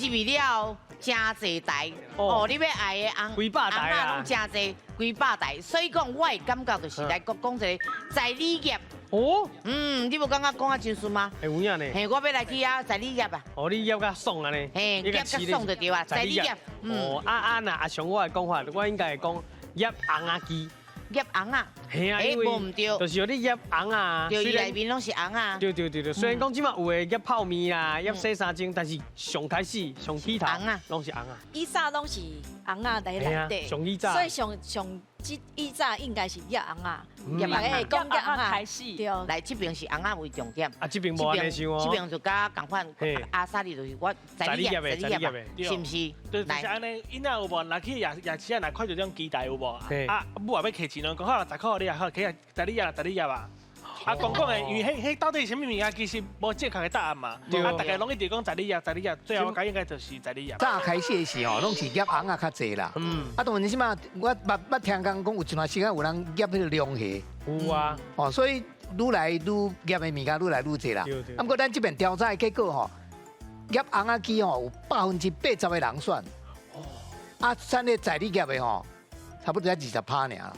去了後，誠濟台哦，你欲愛的尪幾百台啊尪仔攏誠濟，幾百台。所以講，我的感覺就是來講講一個在理業。你無感覺講啊真順嗎？會有影呢？嘿，我欲來去遐在理業啊。哦，你醃較爽按呢？嘿，醃較爽就對啊，在理業。哦，啊啊，若阿常我的講法，我應該會講醃尪仔機。醃尪仔。嘿啊，因為無毋對，就是有你醃尪仔。對，伊內面攏是尪仔。對對對對，雖然講這馬有的醃泡麵啦，醃洗衫精，但是上開始上起頭，攏是尪仔。以早攏是尪仔佇內底，上以早。所以上上這以早應該是醃尪仔，醃尪仔講醃尪仔開始。對。來這邊是尪仔為重點。啊，這邊無按呢想哦。這邊就佮仝款，阿薩里就是我在理業，在理業，是毋是？對，就是按呢。𪜶仔有無？若去夜夜市啊，若看著這種機台有無？啊，母也欲提錢咯，講好啦，10箍你啊，好，起來在理業，在理業啊。啊，講講的，因為彼彼到底是啥物物件，其實無正確的答案嘛。啊，大家攏一直講在理業，在理業，最後我感覺應該就是在理業。早開始的時候，攏是醃尪仔較濟啦。啊，當然這馬我捌捌聽人講，有一段時間有人醃彼個龍蝦。有啊。哦，所以愈來愈醃的物件愈來愈濟啦。啊，毋過咱這邊調查的結果吼，醃尪仔機吼有80%的人選。啊，咱咧在理業的吼，差不多才20趴爾。